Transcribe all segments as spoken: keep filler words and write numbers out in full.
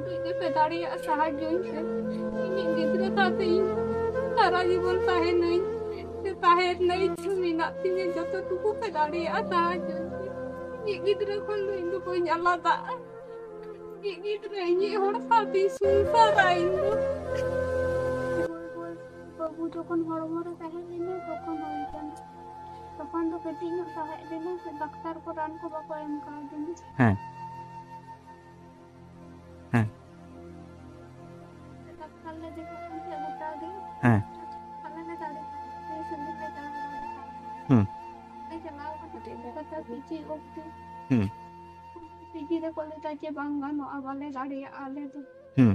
ᱡᱩᱫᱤ ᱯᱮ ᱫᱟᱲᱮᱭᱟᱜᱼᱟ, ᱥᱟᱦᱟᱡᱽᱡᱚᱧ ᱯᱮ᱾ ᱤᱧᱤᱡ ᱜᱤᱫᱽᱨᱟᱹ ᱥᱟᱶᱛᱮ ᱤᱧ ᱥᱟᱨᱟ ᱡᱤᱵᱚᱱ ᱛᱟᱦᱮᱱᱟᱹᱧ᱾ ᱥᱮ ᱛᱟᱦᱮᱸ ᱨᱮᱱᱟᱜ ᱤᱪᱪᱷᱟᱹ ᱢᱮᱱᱟᱜ ᱛᱤᱧᱟᱹ, ᱡᱚᱛᱚ ᱴᱩᱠᱩ ᱯᱮ ᱫᱟᱲᱮᱭᱟᱜᱼᱟ, ᱥᱟᱦᱟᱡᱽᱡᱚᱧ ᱯᱮ᱾ ᱤᱧᱤᱡ ᱜᱤᱫᱽᱨᱟᱹ ᱠᱷᱚᱱ ᱫᱚ ᱤᱧ ᱫᱚ ᱵᱟᱹᱧ ᱟᱞᱟᱫᱟᱜᱼᱟ᱾ ᱤᱧᱤᱡ ᱜᱤᱫᱽᱨᱟᱹ, ᱤᱧᱤᱡ ᱦᱚᱲ ᱥᱟᱶᱛᱮᱧ ᱥᱚᱝᱥᱟᱨᱟ ᱤᱧ ᱫᱚ᱾ ᱵᱟᱹᱵᱩ ᱡᱚᱠᱷᱚᱱ ᱦᱚᱲᱢᱚ ᱨᱮ ᱛᱟᱦᱮᱸ ᱞᱮᱱᱟ, ᱛᱚᱠᱷᱚᱱ ᱦᱩᱭ ᱠᱟᱱᱟ᱾ ᱛᱚᱠᱷᱚᱱ ᱫᱚ ᱠᱟᱹᱴᱤᱡ ᱧᱚᱜ ᱛᱟᱦᱮᱸ ᱞᱮᱱᱟ, ᱥᱮ ᱰᱟᱠᱛᱟᱨ ᱠᱚ ᱨᱟᱱ ᱠᱚ ᱵᱟᱠᱚ ᱮᱢ ᱠᱟᱣᱫᱤᱧᱟ᱾ ᱦᱮᱸ᱾ ᱦᱮᱸ᱾ ᱰᱟᱠᱛᱟᱨ ᱞᱮ ᱫᱮᱠᱷᱟᱣ ᱠᱟᱱ ᱛᱟᱦᱮᱸᱫ ᱜᱚᱴᱟ ᱜᱮ᱾ ᱦᱮᱸ᱾ ᱟᱞᱮ ᱞᱮ ᱫᱟᱲᱮ ᱠᱟᱱᱟ, ᱥᱟᱺᱜᱤᱧ ᱞᱮ ᱪᱟᱞᱟᱣ ᱫᱟᱲᱮ ᱠᱟᱱᱟ᱾ ᱦᱩᱸ᱾ ᱞᱮ ᱪᱟᱞᱟᱣ ᱠᱟᱱᱟ, ᱠᱟᱛᱷᱟ ᱯᱤᱪᱷᱤ ᱚᱵᱫᱤ᱾ ᱦᱩᱸ᱾ ᱯᱤᱪᱷᱤ ᱨᱮᱠᱚ ᱞᱟᱹᱭ ᱫᱟ ᱡᱮ ᱵᱟᱝ ᱜᱟᱱᱚᱜᱼᱟ, ᱵᱟᱞᱮ ᱫᱟᱲᱮᱭᱟᱜᱼᱟ ᱟᱞᱮ ᱫᱚ᱾ ᱦᱩᱸ᱾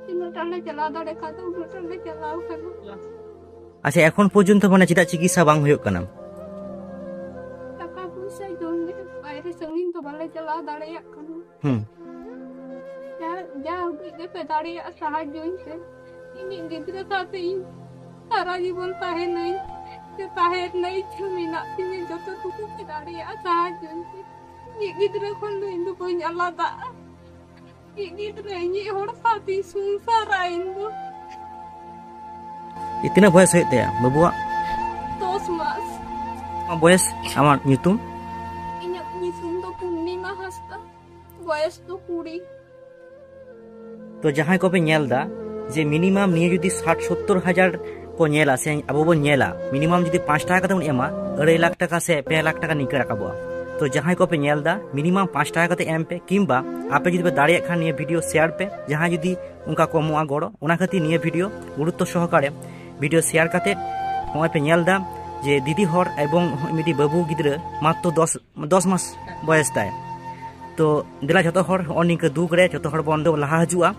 ᱛᱤᱱᱟᱹᱜ ᱴᱟ ᱞᱮ ᱪᱟᱞᱟᱣ ᱫᱟᱲᱮ ᱠᱟᱣᱫᱟ, ᱩᱱᱟᱹᱜ ᱴᱟ ᱞᱮ ᱪᱟᱞᱟᱣ ᱠᱟᱱᱟ᱾ ᱟᱪᱪᱷᱟ, ᱮᱠᱷᱚᱱ ᱯᱚᱨᱡᱚᱱᱛᱚ ᱢᱟᱱᱮ ᱪᱮᱫᱟᱜ ᱪᱤᱠᱤᱛᱥᱟ ᱵᱟᱝ ᱦᱩᱭᱩᱜ ᱠᱟᱱᱟ? ᱴᱟᱠᱟ ᱯᱚᱭᱥᱟ ᱡᱚᱢ ᱞᱟᱹᱜᱤᱫ ᱵᱟᱭᱨᱮ ᱥᱟᱺᱜᱤᱧ ᱫᱚ ᱵᱟᱞᱮ ᱪᱟᱞᱟᱣ ᱫᱟᱲᱮᱭᱟᱜ ᱠᱟᱱᱟ᱾ ᱦᱩᱸ᱾ ᱡᱟ, ᱡᱟ ᱩᱰᱤᱡ ᱜᱮᱯᱮ ᱫᱟᱲᱮᱭᱟᱜᱼᱟ, ᱥᱟᱦᱟᱡᱽᱡᱚᱧ ᱯᱮ᱾ ᱤᱧᱤᱡ ᱜᱤᱫᱽᱨᱟᱹ ᱥᱟᱶᱛᱮ ᱤᱧ ᱥᱟᱨᱟ ᱡᱤᱵᱚᱱ ᱛᱟᱦᱮᱱᱟᱹᱧ᱾ ᱥᱮ ᱛᱟᱦᱮᱸ ᱨᱮᱱᱟᱜ ᱤᱪᱪᱷᱟᱹ ᱢᱮᱱᱟᱜ ᱛᱤᱧᱟᱹ, ᱡᱚᱛᱚ ᱴᱩᱠᱩ ᱯᱮ ᱫᱟᱲᱮᱭᱟᱜᱼᱟ, ᱥᱟᱦᱟᱡᱽᱡᱚᱧ ᱯᱮ᱾ ᱤᱧᱤᱡ ᱜᱤᱫᱽᱨᱟᱹ ᱠᱷᱚᱱ ᱫᱚ ᱤᱧ ᱫᱚ ᱵᱟᱹᱧ ᱟᱞᱟᱫᱟᱜᱼᱟ᱾ ᱤᱧᱤᱡ ᱜᱤᱫᱽᱨᱟᱹ, ᱤᱧᱤᱡ ᱦᱚᱲ ᱥᱟᱶᱛᱮᱧ ᱥᱚᱝᱥᱟᱨᱟ ᱤᱧ ᱫᱚ᱾ ᱛᱤᱱᱟᱹᱜ ᱵᱚᱭᱮᱥ ᱦᱩᱭᱩᱜ ᱛᱟᱭᱟ ᱵᱟᱹᱵᱩᱣᱟᱜ? ᱫᱚᱥ ᱢᱟᱥ᱾ ᱟᱢᱟᱜ ᱵᱚᱭᱮᱥ, ᱟᱢᱟᱜ ᱧᱩᱛᱩᱢ? ᱤᱧᱟᱹᱜ ᱧᱩᱛᱩᱢ ᱫᱚ ᱯᱩᱨᱱᱤᱢᱟ ᱦᱟᱸᱥᱫᱟ, ᱵᱚᱭᱮᱥ ᱫᱚ ᱠᱩᱲᱤ᱾ ᱛᱚ ᱡᱟᱦᱟᱸᱭ ᱠᱚᱯᱮ ᱧᱮᱞ ᱫᱟ ᱡᱮ ᱢᱤᱱᱤᱢᱟᱢ ᱱᱤᱭᱟᱹ ᱡᱩᱫᱤ ᱥᱟᱴ ᱥᱳᱛᱛᱳᱨ ᱦᱟᱡᱟᱨ ᱠᱚ ᱧᱮᱞᱟ ᱥᱮ ᱟᱵᱚ ᱵᱚᱱ ᱧᱮᱞᱟ, ᱢᱤᱱᱤᱢᱟᱢ ᱡᱩᱫᱤ ᱯᱟᱸᱪ ᱴᱟᱠᱟ ᱠᱟᱛᱮ ᱵᱚᱱ ᱮᱢᱟ, ᱟᱹᱲᱟᱹᱭ ᱞᱟᱠᱷ ᱴᱟᱠᱟ ᱥᱮ ᱯᱮ ᱞᱟᱠᱷ ᱴᱟᱠᱟ ᱱᱤᱝᱠᱟᱹ ᱨᱟᱠᱟᱵᱚᱜᱼᱟ᱾ ᱛᱚ ᱡᱟᱦᱟᱸᱭ ᱠᱚᱯᱮ ᱧᱮᱞ ᱫᱟ, ᱢᱤᱱᱤᱢᱟᱢ ᱯᱟᱸᱪ ᱴᱟᱠᱟ ᱠᱟᱛᱮ ᱮᱢ ᱯᱮ, ᱠᱤᱝᱵᱟ ᱟᱯᱮ ᱡᱩᱫᱤ ᱯᱮ ᱫᱟᱲᱮᱭᱟᱜ ᱠᱷᱟᱱ ᱱᱤᱭᱟᱹ ᱵᱷᱤᱰᱤᱭᱳ ᱥᱮᱭᱟᱨ ᱯᱮ, ᱡᱟᱦᱟᱸᱭ ᱡᱩᱫᱤ ᱚᱱᱠᱟ ᱠᱚ ᱮᱢᱚᱜᱼᱟ ᱜᱚᱲᱚ, ᱚᱱᱟ ᱠᱷᱟᱹᱛᱤᱨ ᱱᱤᱭᱟᱹ ᱵᱷᱤᱰᱤᱭᱳ ᱜᱩᱨᱩᱛᱛᱚ ᱥᱚᱦᱚᱠᱟᱨᱮ ᱵᱷᱤᱰᱤᱭᱳ ᱥᱮᱭᱟᱨ ᱠᱟᱛᱮ ᱱᱚᱜᱼᱚᱭ ᱯᱮ ᱧᱮᱞ ᱫᱟ ᱡᱮ ᱫᱤᱫᱤ ᱦᱚᱲ ᱮᱵᱚᱝ ᱢᱤᱫᱴᱤᱡ ᱵᱟᱹᱵᱩ ᱜᱤᱫᱽᱨᱟᱹ ᱢᱟᱛᱨᱚ ᱫᱚᱥ, ᱫᱚᱥ ᱢᱟᱥ ᱵᱚᱭᱮᱥ ᱛᱟᱭ᱾ ᱛᱚ ᱫᱮᱞᱟ ᱡᱷᱚᱛᱚ ᱦᱚᱲ ᱦᱚᱸᱜᱼᱚ ᱱᱤᱝᱠᱟᱹ ᱫᱩᱠ ᱨᱮ ᱡᱷᱚᱛᱚ ᱦᱚᱲ ᱵᱚᱱ ᱫᱚ ᱞᱟᱦᱟ ᱦᱤᱡᱩᱜᱼᱟ᱾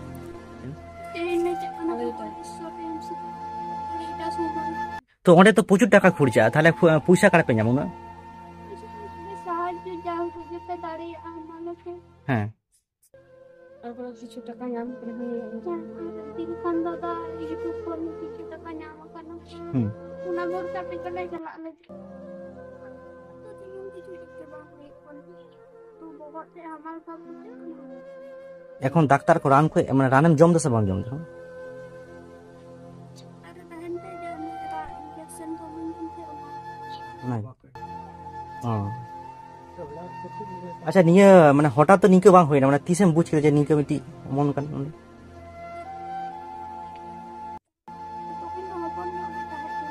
ᱛᱮᱦᱮᱧ ᱞᱮ ᱪᱟᱜ ᱠᱟᱱᱟ ᱵᱚᱞᱮ ᱥᱚᱨᱮᱱ ᱥᱮ ᱠᱩᱲᱤ ᱴᱟ ᱥᱚᱢᱚᱭ᱾ ᱛᱚ ᱚᱸᱰᱮ ᱛᱚ ᱯᱨᱚᱪᱩᱨ ᱴᱟᱠᱟ ᱠᱷᱚᱨᱪᱟᱜᱼᱟ, ᱛᱟᱦᱞᱮ ᱯᱚ-, ᱯᱚᱭᱥᱟ ᱚᱠᱟᱨᱮᱯᱮ ᱧᱟᱢᱟ ᱩᱱᱟᱹᱜ? ᱥᱟᱦᱟᱡᱽᱡᱚ ᱡᱟ ᱩᱰᱩᱡ ᱜᱮᱯᱮ ᱫᱟᱲᱮᱭᱟᱜᱼᱟ, ᱮᱢᱟ ᱞᱮᱯᱮ᱾ ᱦᱮᱸ᱾ ᱟᱨ ᱠᱤᱪᱷᱩ ᱴᱟᱠᱟ ᱧᱟᱢ ᱠᱟᱱᱟ᱾ ᱦᱮᱸ, ᱟᱨ ᱫᱤᱱ ᱠᱷᱟᱱ ᱫᱟᱫᱟ YouTube ᱠᱷᱚᱱ ᱠᱤᱪᱷᱩ ᱴᱟᱠᱟ ᱧᱟᱢ ᱟᱠᱟᱱᱟ᱾ ᱦᱩᱸ᱾ ᱚᱱᱟ ᱵᱷᱚᱨᱥᱟ ᱛᱮᱜᱮ ᱞᱮ ᱪᱟᱞᱟᱜ ᱞᱟᱹᱜᱤᱫ᱾ ᱛᱚ ᱛᱮᱢᱚᱱ ᱠᱤᱪᱷᱩ ᱪᱤᱠᱟᱹ ᱵᱟᱝ ᱦᱩᱭᱩᱜ ᱠᱟᱱᱟ᱾ ᱛᱚ ᱵᱚᱦᱚᱜ ᱛᱮ ᱦᱟᱢᱟᱞ ᱵᱷᱟᱵ ᱵᱩᱡᱷᱟᱹᱜ ᱠᱟᱱᱟ᱾ ᱮᱠᱷᱚᱱ ᱰᱟᱠᱛᱟᱨ ᱠᱚ ᱨᱟᱱ ᱠᱚ, ᱢᱟᱱᱮ, ᱨᱟᱱᱮᱢ ᱡᱚᱢ ᱫᱟ ᱥᱮ ᱵᱟᱢ ᱡᱚᱢ ᱫᱟ? ᱚᱱᱟ ᱜᱮ᱾ ᱚ᱾ ᱟᱪᱪᱷᱟ, ᱱᱤᱭᱟᱹ, ᱢᱟᱱᱮ, ᱦᱚᱴᱟᱛ ᱛᱚ ᱱᱤᱝᱠᱟᱹ ᱵᱟᱝ ᱦᱩᱭᱱᱟ, ᱢᱟᱱᱮ, ᱛᱤᱥᱮᱢ ᱵᱩᱡ ᱠᱮᱫᱟ ᱡᱮ ᱱᱤᱝᱠᱟᱹ ᱢᱤᱫᱴᱤᱡ ᱚᱢᱚᱱ ᱠᱟᱱᱟ?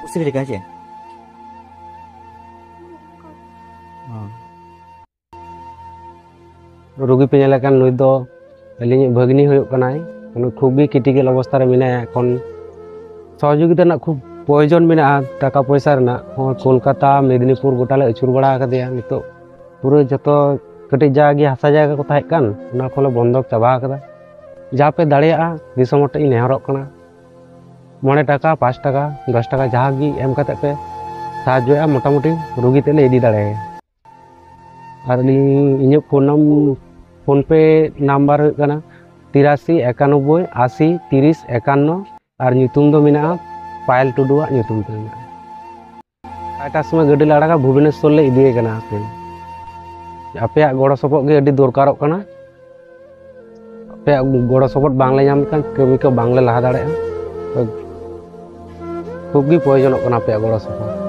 ᱯᱩᱥᱨᱤ ᱞᱮᱠᱟ, ᱦᱮᱸ ᱪᱮ? ᱚ᱾ ᱨᱩᱜᱤ ᱯᱮ ᱧᱮᱞᱮ ᱠᱟᱱ, ᱱᱩᱭ ᱫᱚ ᱟᱹᱞᱤᱧᱤᱡ ᱵᱷᱟᱹᱜᱽᱱᱤ ᱦᱩᱭᱩᱜ ᱠᱟᱱᱟᱭ᱾ ᱩᱱᱤ ᱠᱷᱩᱵ ᱜᱮ ᱠᱨᱤᱴᱤᱠᱮᱞ ᱚᱵᱚᱥᱛᱷᱟ ᱨᱮ ᱢᱮᱱᱟᱭᱟ᱾ ᱮᱠᱷᱚᱱ ᱥᱚᱦᱚᱡᱳᱜᱤᱛᱟ ᱨᱮᱱᱟᱜ ᱠᱷᱩᱵ ᱯᱨᱚᱭᱳᱡᱚᱱ ᱢᱮᱱᱟᱜᱼᱟ, ᱴᱟᱠᱟ ᱯᱚᱭᱥᱟ ᱨᱮᱱᱟᱜ ᱦᱚᱸ᱾ ᱠᱳᱞᱠᱟᱛᱟ, ᱢᱮᱫᱽᱱᱤᱯᱩᱨ ᱜᱚᱴᱟ ᱞᱮ ᱟᱹᱪᱩᱨ ᱵᱟᱲᱟ ᱟᱠᱟᱫᱮᱭᱟ᱾ ᱱᱤᱛᱚᱜ ᱯᱩᱨᱟᱹ ᱡᱚᱛᱚ ᱠᱟᱹᱴᱤᱡ ᱡᱟᱜᱮ ᱦᱟᱥᱟ ᱡᱟᱭᱜᱟ ᱠᱚ ᱛᱟᱦᱮᱸ ᱠᱟᱱ, ᱚᱱᱟ ᱠᱚᱞᱮ ᱵᱚᱱᱫᱚᱠ ᱪᱟᱵᱟ ᱟᱠᱟᱫᱟ᱾ ᱡᱟᱦᱟᱸ ᱯᱮ ᱫᱟᱲᱮᱭᱟᱜᱼᱟ, ᱫᱤᱥᱚᱢ ᱦᱚᱲ ᱴᱷᱮᱱ ᱤᱧ ᱱᱮᱦᱚᱨᱚᱜ ᱠᱟᱱᱟ, ᱢᱚᱬᱮ ᱴᱟᱠᱟ, ᱯᱟᱸᱪ ᱴᱟᱠᱟ, ᱫᱚᱥ ᱴᱟᱠᱟ, ᱡᱟᱦᱟᱸ ᱜᱮ ᱮᱢ ᱠᱟᱛᱮ ᱯᱮ ᱥᱟᱦᱟᱡᱽᱡᱚᱭᱟ, ᱢᱚᱴᱟᱢᱩᱴᱤ ᱨᱩᱜᱤ ᱛᱮᱫ ᱞᱮ ᱤᱫᱤ ᱫᱟᱲᱮᱭᱟᱭᱟ᱾ ᱟᱨ ᱟᱹᱞᱤᱧ, ᱤᱧᱟᱹᱜ ᱯᱷᱳᱱ ᱱᱟᱢ-, ᱯᱷᱳᱱ ᱯᱮ ᱱᱟᱢᱵᱟᱨ ᱦᱩᱭᱩᱜ ᱠᱟᱱᱟ ᱛᱤᱨᱟᱥᱤ ᱮᱠᱟᱱᱚᱵᱵᱳᱭ ᱟᱥᱤ ᱛᱤᱨᱤᱥ ᱮᱠᱟᱱᱱᱚ, ᱟᱨ ᱧᱩᱛᱩᱢ ᱫᱚ ᱢᱮᱱᱟᱜᱼᱟ ᱯᱟᱭᱮᱞ ᱴᱩᱰᱩᱣᱟᱜ ᱧᱩᱛᱩᱢ ᱛᱮ ᱢᱮᱱᱟᱜᱼᱟ᱾ ᱠᱚᱭᱴᱟ ᱥᱚᱢᱚᱭ ᱜᱟᱹᱰᱤ ᱞᱮ ᱟᱲᱟᱜᱟ, ᱵᱷᱩᱵᱽᱱᱮᱥᱚᱨ ᱞᱮ ᱤᱫᱤᱭᱮ ᱠᱟᱱᱟ᱾ ᱟᱯᱮ, ᱟᱯᱮᱭᱟᱜ ᱜᱚᱲᱚ ᱥᱚᱯᱚᱦᱚᱫ ᱜᱮ ᱟᱹᱰᱤ ᱫᱚᱨᱠᱟᱨᱚᱜ ᱠᱟᱱᱟ᱾ ᱟᱯᱮᱭᱟᱜ ᱜᱚᱲᱚ ᱥᱚᱯᱚᱦᱚᱫ ᱵᱟᱝᱞᱮ ᱧᱟᱢ ᱞᱮᱠᱷᱟᱱ ᱠᱟᱹᱢᱤ ᱠᱚ ᱵᱟᱝᱞᱮ ᱞᱟᱦᱟ ᱫᱟᱲᱮᱭᱟᱜᱼᱟ᱾ ᱛᱚ, ᱠᱷᱩᱵ ᱜᱮ ᱯᱨᱚᱭᱳᱡᱚᱱᱚᱜ ᱠᱟᱱᱟ ᱟᱯᱮᱭᱟᱜ ᱜᱚᱲᱚ ᱥᱚᱯᱚᱦᱚᱫ᱾